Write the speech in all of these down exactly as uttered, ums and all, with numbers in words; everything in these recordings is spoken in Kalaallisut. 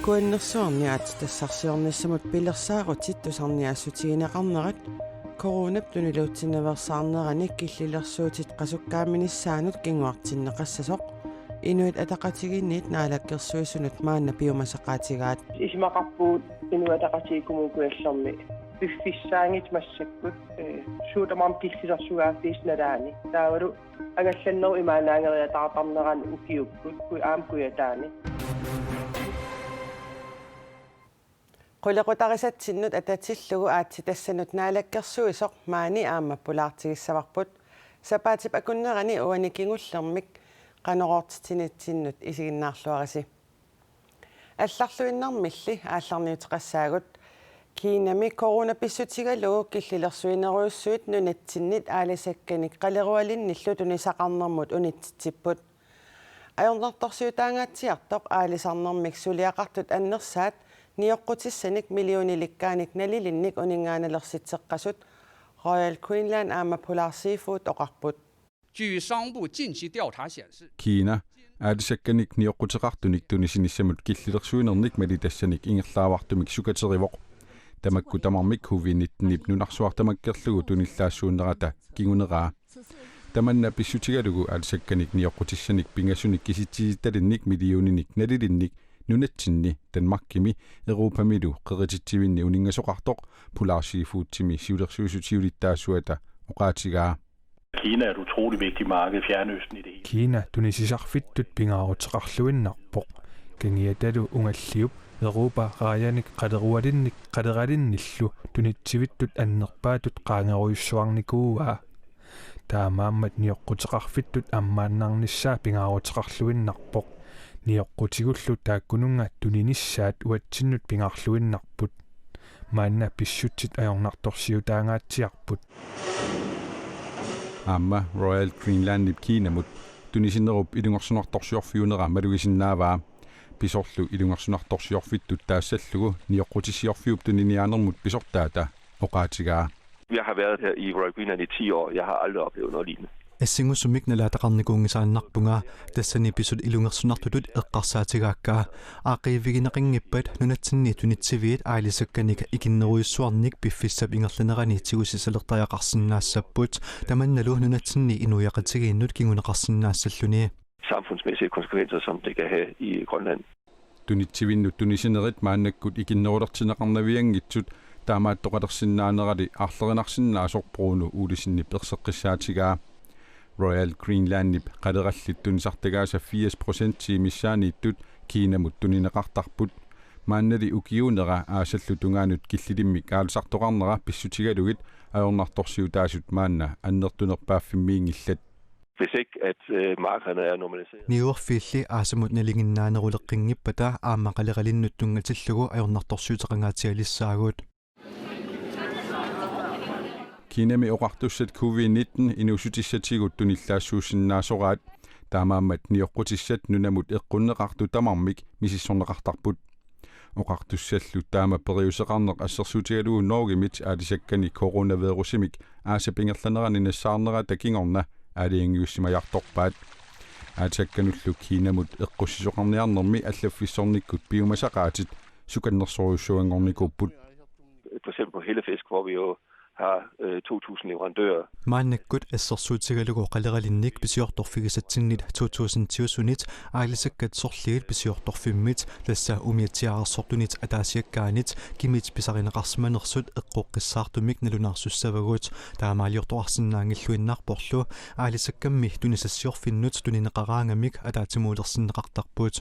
Kuannersuarni aatsitassarsiornissamut pilersaarutit tusarniaassutigineqarnerat coronap tuniluutsinnaveersaarnerani killilersuutit qasukkaamminissaannut kinguartinneqassasoq Inuit Ataqatigiinniit Naalakkersuisunut maanna piumasaqaatigaat. Isumaqarpugut Inuit Ataqatigiit Kommune Kujallermi piffissaanngitsut massakkut, eh, suut tamarmik killilersugaaffiit nalaanni. Taavalu angallannerup imaannaanngeriataartarnerani ukiukkut, kui-, aamma Kujataani. Qulequtarisatsinnut atatillugu aatsitassanut naalakkersuisoq maani aamma pulaartigissavarput. Sapaatip akunnerani uani kingullermik Qanorooq Tinitsinnut isiginnaarluarisi. Allarluinnarmilli aallarniuteqassaagut. Kinami corona pissutigalugu killilersuinerujussuit nunatsinnit aalisakkanik qalerualinnillu tunisaqarnermut unitsitsipput. Ajornartorsiutaangaatsiartoq aalisarnermik suliaqartut annersaat nioqqutissanik millionilikkaanik nalilinnik uninngaannalersitsisoqasut Royal Greenland aamma Polar Seafood oqarput. 据商务部近期调查显示， Kina aalisakkanik nioqquteqartunik tunisinissamut killilersuinernik malitassanik ingerlaavartumik sukaterivoq. Tamakku tamarmik covid nittenip nunarsuaq tamakkerlugu tunillaassuunnerata kinguneraa. Tamanna pissutigalugu aalisakkanik nioqqutissanik pingasunik kisitsisitalinnik millioninik nalilinnik nunatsinni Danmarkimi Europamilu qerititsivinni uninngasoqartoq Polar Seafoodimi siulersuisut siulittaasuata oqaatigaa. Kina er et utrolig vigtigt marked, Fjernøsten i det hele. Kina tunisisarfittut pingaaruteqarluinnarpoq. Kangiatalu ungalliup Europa raajanik qalerualinnik qaleralinnillu tunitsivittut annerpaatut qaangerujussuarnikuuaa. Taamaammat nioqquteqarfittut ammaannarnissaa pingaaruteqarluinnarpoq. Nioqqutigullu taakkununnga tuninissaat uatsinnut pingaarluinnarput. Maanna pissutsit ajornartorsiutaatsiarput. Aamma Royal Greenlandip Kinamut tunisinerup ilungersunartorsiorfiunera malugisinnaavaa. Pisorlu ilungersunartorsiorfittut taassallugu nioqqutissiorfiup tuniniaanermut pisortaata oqaatigaa. Jeg har været her i Royal Greenland i ti år. Jeg har aldrig oplevet noget lignende. Assingussumik nalaataqarnikuunngisaannarpunga, tassani pisut ilungersunartutut eqqarsaatigaakka. Aaqqiivigineqanngippat nunatsinni tunitsiviit aalisakkanik ikinnerujussuarnik piffissap ingerlanerani tigusisalertariaqarsinnaassapput, tamannalu nunatsinni inuiaqatigiinnut kinguneqarsinnaassalluni. Samfundsmæssige konsekvenser, som det kan have i Grønland. Tunitsivinnut tunisinerit maannakkut ikinnerulertinneqarnavianngitsut taamaattoqalersinnaanerali aarlerinarsinnaasoq Bruno Olsenip erseqqissaatigaa. Royal Greenlandip qalerallit tunisartagaasa firs procentii missaanniittut Kinamut tunineqartarput. Maannali ukiuunera aasallu tungaanut killilimmik aalisartoqarnera pissutigalugit ajornartorsiutaasut maanna annertunerpaaffimmiinngillat. Hvis ikke at, øh, markederne er normaliseret. Niuerfiilli aasamut nalinginnaaneruleqqinngippata aamma qaleralinnut tunngatillugu ajornartorsiuteqangaatsialissaagut. Kinami oqartussat covid nitten inuussutissatigut tunillaassuussinnaasoraat. Taamaammat nioqqutissat nunamut eqqunneqartut tamarmik misissorneqartarput. Oqartussallu taama periuseqarneq assersuutigalugu Norgemit aalisakkanik coronavirusimik aasap ingerlanerani nassaarnerata kingorna aalajangiussimajartorpaat. Aalisakkanullu Kinamut eqqussisoqarniarnermi allaffissornikkut piumasaqaatit sukannersorujussuanngornikuupput. For eksempel på hellefisk, hvor vi jo har, øh, to tusind leverandører. Maannakkut assersuutigalugu qaleralinnik pisiortorfigisatsinnit to tusind tyve-sunit aalisakkat sorliit pisiortorfimmit, tassa umiatsiaararsortunit ataasiakkaanit kimit pisarineqarsimanersut eqqoqqissaartumik nalunaarsussavagut. Taamaaliortoqarsinnaanngilluinnarporlu aalisakkammi tunisassiorfinnut tunineqaraangamik ataatsimuulersinneqartarput.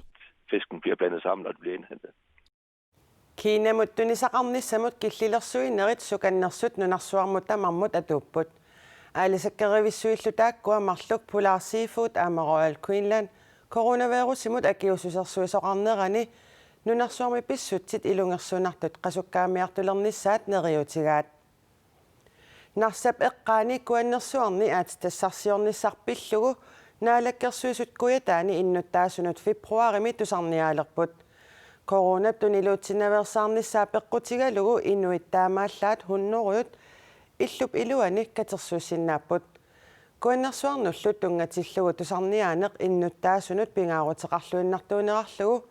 Fisken bliver blandet sammen, når det bliver indhentet. Kinamut tunisaqarnissamut killilersuinerit sukannersut nunarsuarmut tamarmut atuupput. Aalisakkerivissuillu taakkua marluk Polar Seafood aamma Royal Greenland coronavirusimut akiuussusersuisoqarnerani nunarsuarmi pissutsit ilungersunartut qasukkaammiartulernissaat neriuutigaat. Narsap eqqaani Kuannersuarni aatsitassarsiornissaq pillugu Naalakkersuisut Kujataani innuttaasunut februarimi tusarniaalerput. Coronap tuniluutsinnaveersaarnissaa peqqutigalugu inuit taamaallaat hunnorujut illup iluani katersuussinnaapput. Kuannersuarnullu tunngatillugu tusarniaaneq innuttaasunut pingaaruteqarluinnartuunerarlugu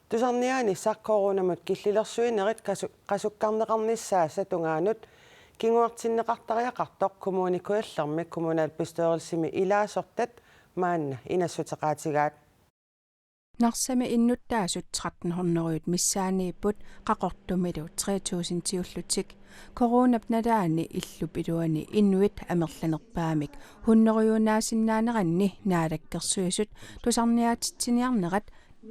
tusarniaanissaq coronamut killilersuinerit kasu-, qasukkarneqarnissaasa tungaanut kinguartinneqartariaqartoq Kommune Kujallermi kommunalbestyrelsimi ilaasortat maanna inassuteqaatigaat. Narsami innuttaasut tretten hundrede missaaniipput, Qaqortumilu tre tusindiullutik. Coronap nalaani illup iluani inuit amerlanerpaamik hundrede-uunnaasinnaaneranni Naalakkersuisut tusarniaatitsiniarnerat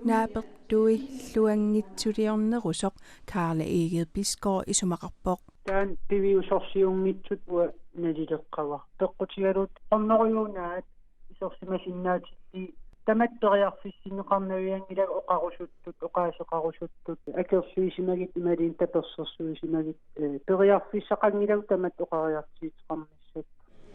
naapertuilluanngitsuliornerusoq Karl Egede Bisgaard isumaqarpoq. Taanna piviusorsiunngitsut uanga nalileqqavara. Peqqutigalugu hundrede-uunaat isersimasinnaatillugit tamatta periarfissinneqarnavianngilanga oqarusuttut, oqaaseqarusuttut, akersuisimagit imaluunniit tapersersuisimagit, eh, periarfissaqanngilagut tamatta oqariartuuteqarnissat.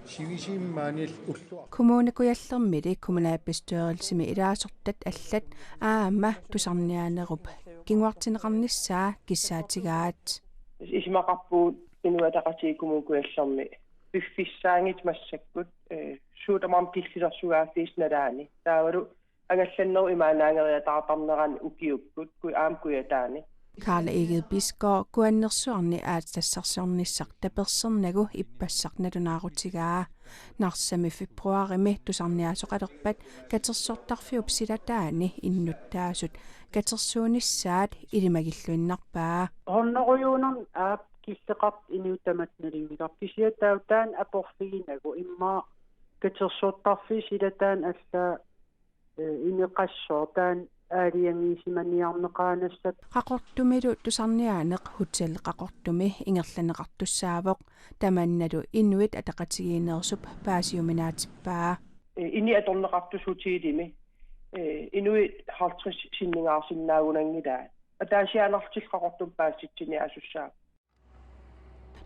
Sivisuumik maaniillutik ulluat. Kommune Kujallermili kommunalbestyrelsimi ilaasortat allat aamma tusarniaanerup kinguartinneqarnissaa kissaatigaat. Isumaqarpugut Inuit Ataqatigiit Kommune Kujallermi piffissaanngitsut massakkut, eh, suut tamarmik killilersugaaffiisa nalaani. Taavalu angallannerup imaannaanngeriataartarnerani ukiukkut, kui-, aamma Kujataani. Karl Egede Bisgaard Kuannersuarni aatsitassarsiornissaq tapersernagu ippassaq nalunaarutigaa. Narsami februarimi tusarniaasoqalerpat katersortarfiup silataani innuttaasut katersuunissaat ilimagilluinnarpaa. Hundrede-uunermi aap killeqartut inuit tamatta nalunngilarput. Kisianni taava taanna aporfiginagu immaqa katersortarfiup silataani allaat, eh, ineqassooq taanna aalajangiisimaniarneqaanassat. Qaqortumilu tusarniaaneq Hotel Qaqortumi ingerlanneqartussaavoq. Tamannalu Inuit Ataqatigiinneersup paasiuminaatippaa. Eh, ini atorneqartussaq hotelimi, eh, inuit halvtreds sinnigaarsinnaagunanngilaat. Ataasiaannarlutillu Qaqortumi paasissutissiniaasussaapput.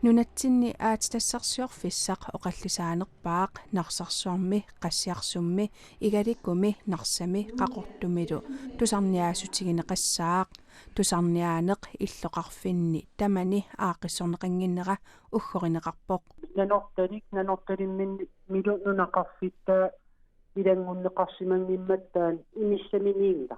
Nunatsinni aatsitassarsiorfissaq oqallisaanerpaaq Narsarsuarmi, Qassiarsummi, Igalikumi, Narsami, Qaqortumilu tusarniaassutigineqassaaq. Tusarniaaneq illoqarfinni tamani aaqqissorneqannginnera uggorineqarpoq. Nanortalik, Nanortalimminnilu nunaqarfittaaq ilanngunneqarsimanngimmat taanna inissaminiinna.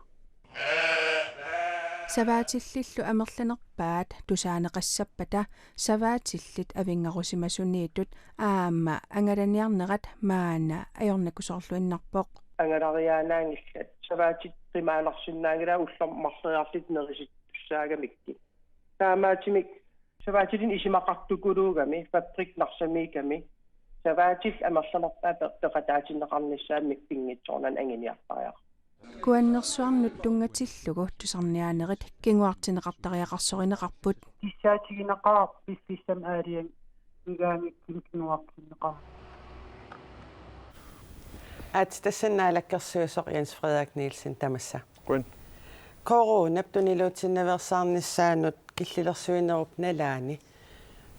Savaatillillu amerlanerpaat tusaaneqassappata savaatillit avinngarusimasuniittut aamma angalaniarnerat maanna ajornakusoorluinnarpoq. Angalariaannaanngillat, savaatit qimaannarsinnaanngilaat ullormut marloriarlutik nerisittussaagamikkit. Taamaattumik savaatilinnut isumaqartukuluugami, Fabrik Narsamiikkami, savaatillit amerlanerpaat pe-, peqataatinneqarnissaannik pinngitsoornani anguniartariaqarpoq. Kuannersuarnut tunngatillugu tusarniaanerit kinguartinneqartariaqarsorineqarput. Kissaatigineqaaq piffissami aalajangigaanngitsumik kinguartinneqarneq. Aatsitassanut naalakkersuisoq Jens Frederik Nielsen, tamassa. Qujan. Coronap tuniluutsinnaveersaarnissaanut killilersuinerup nalaani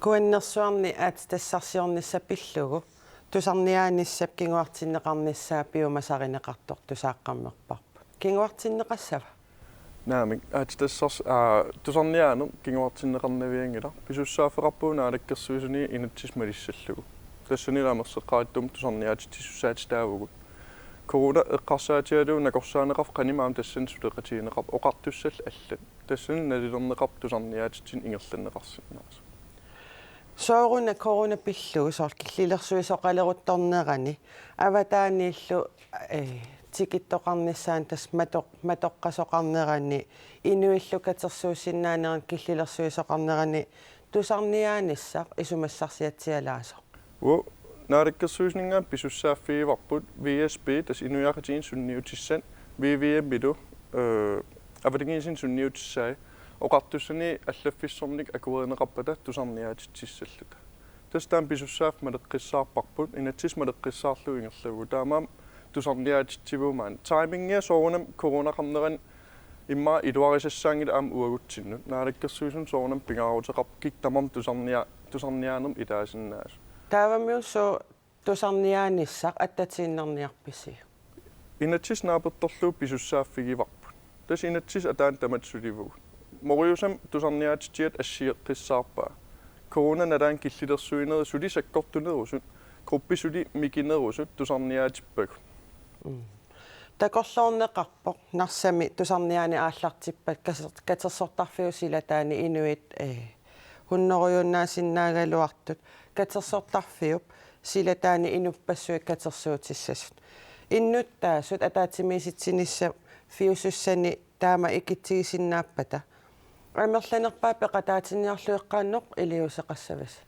Kuannersuarni aatsitassarsiornissaq pillugu tusarniaanissap kinguartinneqarnissaa piumasarineqartoq tusaaqqammerparput. Kinguartinneqassava? Naamik, aatsitassars-, aa, tusarniaaneq kinguartinneqarnavianngilaq. Pisussaaffeqarpugut Naalakkersuisuni inatsisit malissallugu. Tassanilu amerlanerpaatut tusarniaatitsissusaatitaavugut. Corona eqqarsaatigalugu nakorsaaneqarfik qanimut aamma tassani suleqatigineqarpoq, oqartussallu allat. Tassani nalilerneqarpoq tusarniaatitsineq ingerlanneqarsinnaasoq. Sooruna corona pillugu soorlu killilersuisoqaleruttornerani avataaniillu, eh, tikittoqarnissaanut tassa matoq-, matoqqasoqarnerani inuillu katersuussinnaanerannut killilersuisoqarnerani tusarniaanissaq isumassarsiatsialaasoq? Uagut Naalakkersuisuninngaanniit pisussaaffigivarput V S P, tassa inuiaqatigiinni sunniutissat, V V M-ilu, eh, avatangiisinni sunniutissai oqartussani allaffissornik akuerineqarpata tusarniaatitsissalluta. Tassa taanna pisussaaffik maleqqissaarparput, inatsisit maleqqissaarlugu ingerlavugut. Taamaammat tusarniaatitsivugut maani. Timingia soorunami coronaqarnerani immaqa iluarisassaanngilaq aamma uagutsinnut. Naalakkersuisunut soorunami pingaaruteqarpoq kikkut tamarmik tusarnia-, tusarniaanermut ilaasinnaasut. Taavami sooq tusarniaanissaq attatiinnarniarpisiuk? Inatsisit naapertorlugu pisussaaffigivarput. Tassa inatsisit ataanni tamatta sulivugut. Moriusami tusarniaatitsigatta assigeqqissaarpaa. Corona nalaani killilersuinerit suli sakkortunerusut Gruppit suli mikinerusut tusarniaatippagut. Takorloorneqarpoq Narsami tusarniaaneq aallartippat kater-, katersortarfiup silataani inuit, eh, hunnorujunnaasinnaagaluartut katersortarfiup silataani inuppassuit katersuutissasut. Innuttaasut ataatsimiisitsinissaq piviusussani taama ikitsigisinnaappata amerlanerpaat peqataatinniarlugu eqqaannoq iliuuseqassavasi?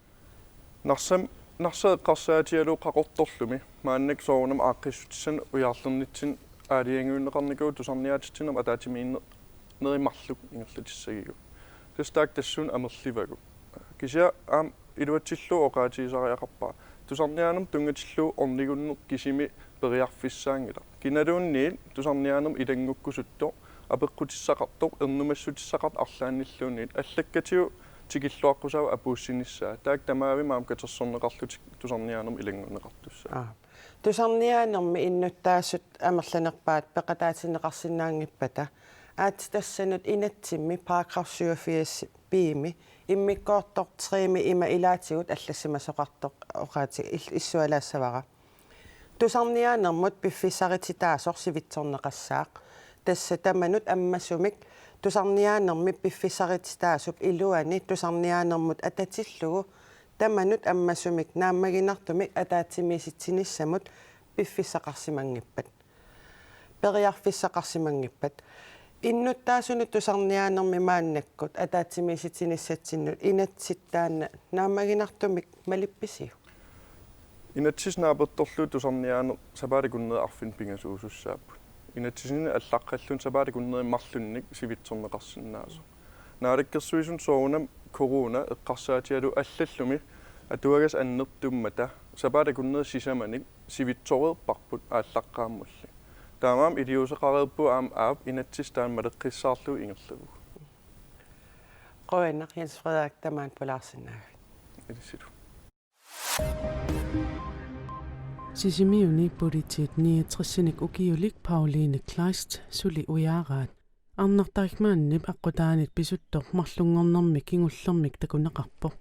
Narsam-, Narsaq eqqarsaatigalugu Qaqortorlumi maannakkut soorunami aaqqissutissanik ujaarlernitsinni aalajangiunneqarnikuuvoq tusarniaatitsinermi ataatsimiinnerit marluk ingerlatissagigut. Tassa taakku tassuuna amerlivagut. Kisianni aamma iluatsillugu oqaatigisariaqarpara. Tusarniaanermut tunngatillugu ornigunneq kisimi periarfissaanngilaq. Kinaluunniit tusarniaanermut ilanngukkusuttoq, apeqqutissaqartoq, ernumassutissaqartoq arlaannilluunniit, allakkatigut tikilluaqqusaavoq apuussinissaa. Taakku tamaavimmi aamma katersorneqarlutik tusarniaanermut ilanngunneqartussaat. Aap. Tusarniaanermi innuttaasut amerlanerpaat peqataatinneqarsinnaanngippata, aatsitassanut inatsimmi paragraf syvogfirs B-mi immikkoortoq tre-mi ima ilaatigut allassimasoqartoq oqaati-, il-, issualaassavara. Tusarniaanermut piffissarititaasoq sivitsorneqassaaq. Tassa tamanut ammasumik tusarniaanermi piffissarititaasup iluani tusarniaanermut atatillugu tamanut ammasumik naammaginartumik ataatsimiisitsinissamut piffissaqarsimanngippat, periarfissaqarsimanngippat. Innuttaasunut tusarniaanermi maannakkut ataatsimiisitsinissatsinnut inatsit taanna naammaginartumik malippisiuk? Inatsisit naapertorlugit tusarniaaneq sapaatip akunneri arfineq-pingasuusussaapput. Inatsisinik allaqqalluunniit sapaatip akunneri marlunnik sivitsorneqarsinnaasoq. Naalakkersuisunut soorunami corona eqqarsaatigalugu allallumi atuagassat annertummata sapaatip akunneri sisamanik sivitsoreerparput aallaqqaammulli. Taamaammat iliuuseqareerpugut aamma aap inatsisit taanna maleqqissaarlugit ingerlavugut. Qujanaq Jens Frederik tamaani pulaarsinnaagavit. Ilissilu. Sisimiuni politiit niogtresinik ukiulik Pauline Kleist suli ujaaraat. Arnaq Deichmannip aqqutaanit pisuttoq marlunngornermi kingullermik takuneqarpoq.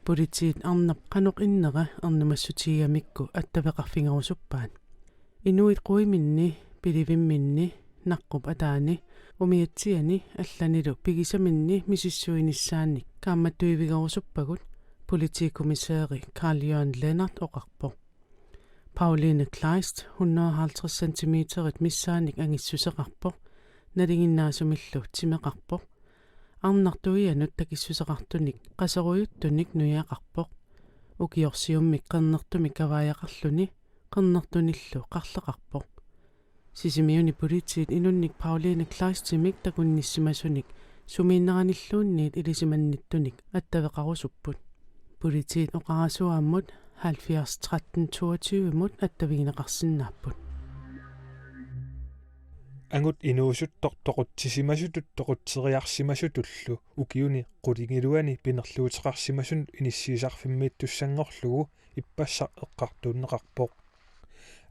Politiit arnap qanoq innera ernumassutigigamikku attaveqarfigerusuppaat. Inuit quiminni, pilivimminni, naqqup ataani, umiatsiani allanilu pigisaminni misissuinissaannik kaammattuivigerusuppagut, politikommissæri Carl Jørgen Lennert oqarpoq. Pauline Kleist hundrede og halvtreds centimeterit missaanik angissuseqarpoq, nalinginnaasumillu timeqarpoq. Arnaq tuianut takissuseqartunik qasorujuttunik nujaqarpoq. Ukiorsiummik qernertumik kavaajaqarluni qernertunillu qarleqarpoq. Sisimiuni politiit inunnik Pauline Kleistimik takunnissimasunik sumiinneranilluunniit ilisimannittunik attaveqarusupput. Politiit oqarasuaammut halvfjerds tretten toogtyve-mut attavigineqarsinnaapput. Angut inuusuttoq toqutsisimasutut toqutseriarsimasutullu ukiuni qulingiluani pinerluuteqarsimasunut inissiisarfimmiittussanngorlugu ippassaq eqqartuunneqarpoq.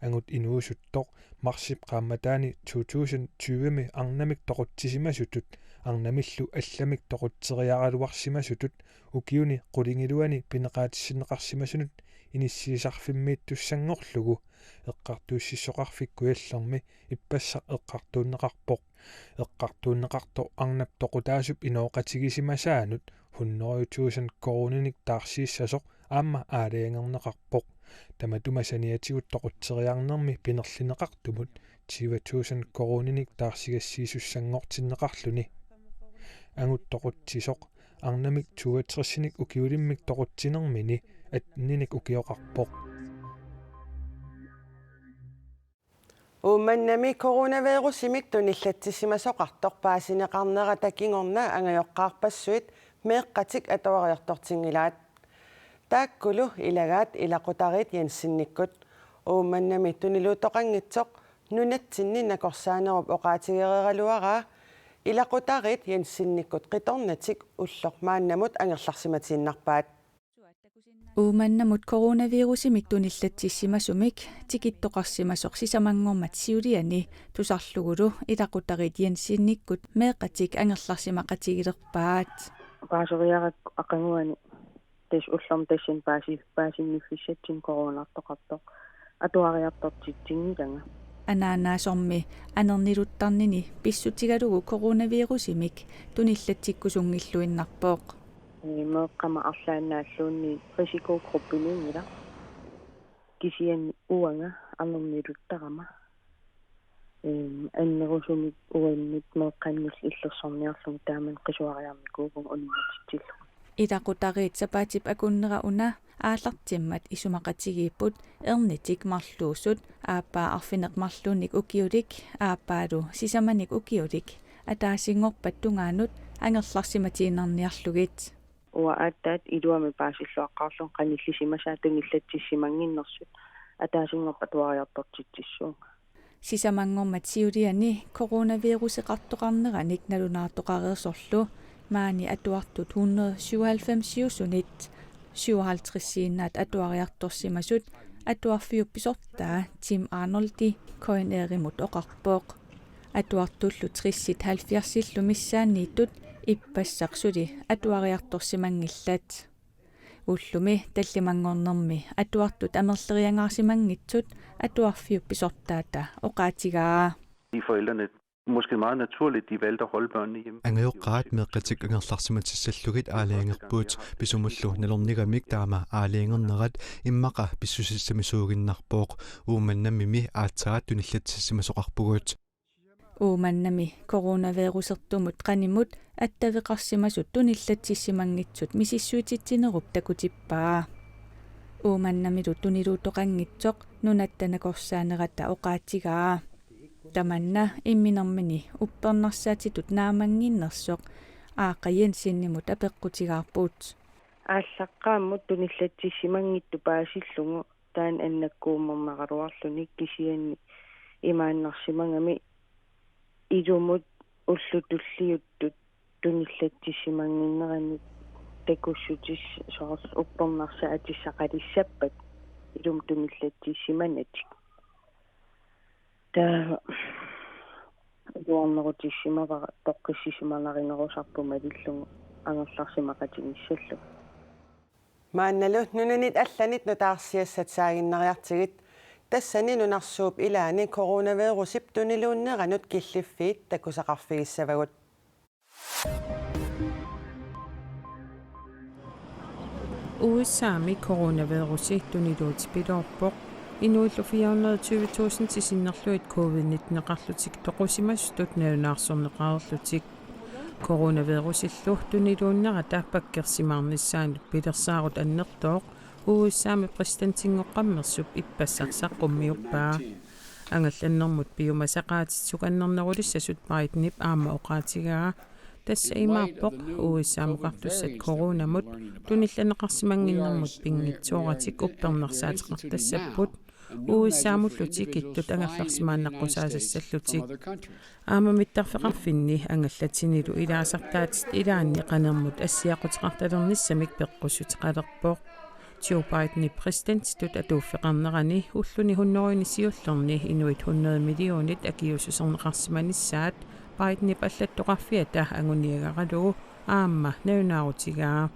Angut inuusuttoq marsip qaammataani to tusind tyve-mi arnamik toqutsisimasutut arnamillu allamik toqutseriaraluarsimasutut ukiuni qulingiluani pineqaatissinneqarsimasunut inissiisarfimmiittussanngorlugu Eqqartuussissoqarfik Kujallermi ippassaq eqqartuunneqarpoq. Eqqartuunneqartoq arnap toqutaasup inooqatigisimasaanut hundrede tusind koruuninik taarsiissasoq aamma aalajangerneqarpoq. Tamatuma saniatigut toqutseriarnermi pinerlineqartumut tyve tusind koruuninik taarsigassiisussanngortinneqarluni. Angut toqutsisoq arnamik toogtresinik ukiulimmik toqutsinermini atteninik ukioqarpoq. Uummannami coronavirusimik tunillatsissimasoqartoq paasineqarnerata kingorna angajoqqaarpassuit meeqqatik atuariartortinngilaat. Taakkulu ilagaat ilaqutariit Jensenikkut. Uummannami tuniluuttoqanngitsoq nunatsinni nakorsaanerup oqaatigereeraluaraa ilaqutariit Jensenikkut qitornatik ulloq maannamut angerlarsimatiinnarpaat. Uummannamut coronavirusimik tunillatsissimasumik tikittoqarsimasoq sisamanngormat siuliani tusarlugulu ilaqutariit Jensenikkut meeqqatik angerlarsimaqatigilerpaat. Paaseriarakku aqaguani Tassa ullormi tassani paasi-, paasinniffissatsinnut coronartoqartoq atuariartortitsinngilanga. Anaanaasormi anerniluttarnini pissutigalugu coronavirusimik tunillatsikkusunngilluinnarpoq. Ee, meeqqama arlaannaalluunniit risikogruppiniinngilaq. Kisianni uanga anerniluttarama. Em, annerusumik uannut meeqqannullu illersorniarlugu taamani qisuariarnikuuvunga unnuatitsillugu. Ilaqutariit sapaatip akunnera una aallartimmat isumaqatigiipput ernitik marluusut, aappaa arfineq-marluunik ukiulik, aappaalu sisamanik ukiulik, ataasinngorpat tungaanut angerlarsimatiinnarniarlugit. Uanga aatsaat iluamik paasilluaqqaarlunga qanillisimasaat tunillatsissimannginnersut ataasinngorpat atuariartortitsissuunga. Sisamanngormat siuliani coronaviruseqartoqarneranik nalunaartoqareersorlu maani atuartut hundrede syvoghalvfemsiusunit syvoghalvtredsiinnaat atuariartorsimasut atuarfiup pisortaa Tim Arnoldi K N R-imut oqarpoq. Atuartullu tressit halvfjerdsillu missaanniittut ippassaq suli atuariartorsimanngillat. Ullumi tallimanngornermi atuartut amerleriangaarsimanngitsut atuarfiup pisortaata oqaatigaa. De forældrene, måske meget naturligt, de valgte at holde børnene hjemme. Angajoqqaat meeqqatik angerlarsimatissallugit aalajangerput, pisumullu nalornigamik taama aalajangernerat immaqa pissusissamisuuginnarpoq. Uummannamimi aatsaat tunillatsissimasoqarpugut. Uummannami coronavirusertumut qanimut attaveqarsimasut tunillatsissimanngitsut misissuititsinerup takutippaa. Uummannamilu tuniluuttoqanngitsoq Nunatta Nakorsaanerata oqaatigaa. Tamanna imminermini uppernarsaatitut naamannginnersoq Aaqqa Jensenimut apeqqutigaarput. Aallaqqaammut tunillatsissimanngitsoq paasillugu taanna annakkuummernaraluarluni, kisianni imaannarsimagami ilumut ullut tulliuttut tunillatsissimannginnerannik takussutissat soorlu uppernarsaatissaqqalissappat ilumut tunillatsissimanatik. Taava atuarnerutissimavara toqqissisimanarinerusarput malillugu angerlarsimaqatigissallugu. Maannalu nunanit allanit nutaarsiassat saaginnariartigit, tassani nunarsuup ilaani coronavirusip tuniluunneranut killiffiit takusaqarfigissavagut. U S A-mi coronavirusi tuniluutipiloorpoq. Inuillu fire hundrede tyve tusind sinnerlugit covid nitten-eqarlutik toqusimasutut nalunaarsorneqareerlutik. Coronavirusillu tuniluunnerata pakkersimaarnissaanut pilersaarut annertooq U S A-mi præsidentinngornersup ippassaq saqqummiuppaa. Angallannermut piumasaqaatit sukannernerulissasut Bidenip aamma oqaatigaa. Tassa imaappoq U S A-mukartussat coronamut tunillanneqarsimannginnermut pinngitsooratik uppernarsaateqartassapput. U S A-mullu tikittut angerlarsimaannaqqusaassassallutik. Aamma mittarfeqarfinni angallatinilu ilaasartaatit ilaanni qanermut assiaquteqartalernissamik peqqussuteqalerpoq. Joe Bidenip præsidentitut atuuffeqarnerani ulluni hundredeni siullerni inuit hundrede millionit akiuussuserneqarsimanissaat Bidenip allattoqarfiata anguniagaralugu aamma nalunaarutigaa.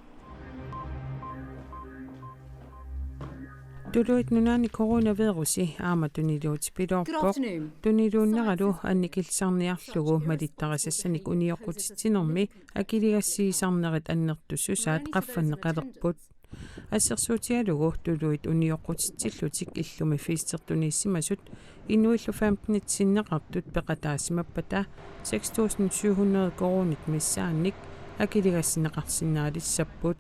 Tuluit Nunaanni coronavirusi aamma tuniluutipiloorpoq. Good afternoon. Tuniluunneralu annikillisarniarlugu malittarisassanik unioqqutitsinermi akiligassiisarnerit annertussusaat qaffanneqalerput. Assersuutigalugu tuluit unioqqutitsillutik illumi festertuniissimasut inuillu femtenit sinneqartut peqataasimappata seks tusind syv hundrede koruunit missaannik akiligassinneqarsinnaalissapput.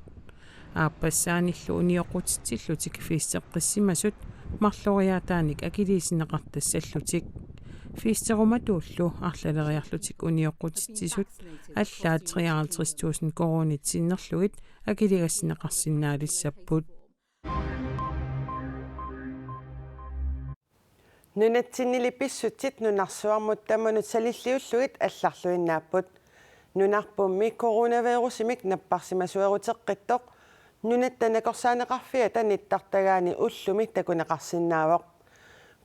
Aappassaanillu unioqqutitsillutik festeqqissimasut marloriaataanik akiliisinneqartassallutik. Festerumatuullu arlaleriarlutik unioqqutitsisut allaat treoghalvtreds tusind koruunit sinnerlugit akiligassinneqarsinnaalissapput. Nunatsinnili pissutsit nunarsuarmut tamanut salilliullugit allarluinnaapput. Nunarpummi coronavirusimik napparsimasueruteqqittoq Nunatta Nakorsaaneqarfiata nittartagaani ullumi takuneqarsinnaavoq.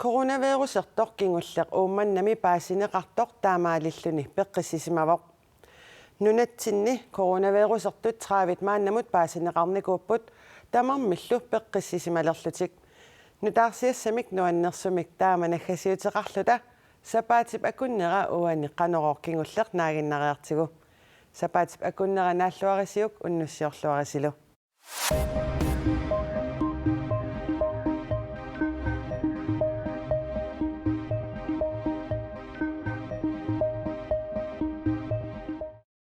Coronavirusertoq kingulleq Uummannami paasineqartoq taamaalilluni peqqissisimavoq. Nunatsinni coronavirusertut tredive maannamut paasineqarnikuupput, tamarmillu peqqissisimalerlutik. Nutaarsiassamik nuannersumik taama naggasiuteqarluta sapaatip akunnera uani Qanorooq kingulleq naaginnariartigu. Sapaatip akunnera naalluarisiuk, unnussiorluarisilu.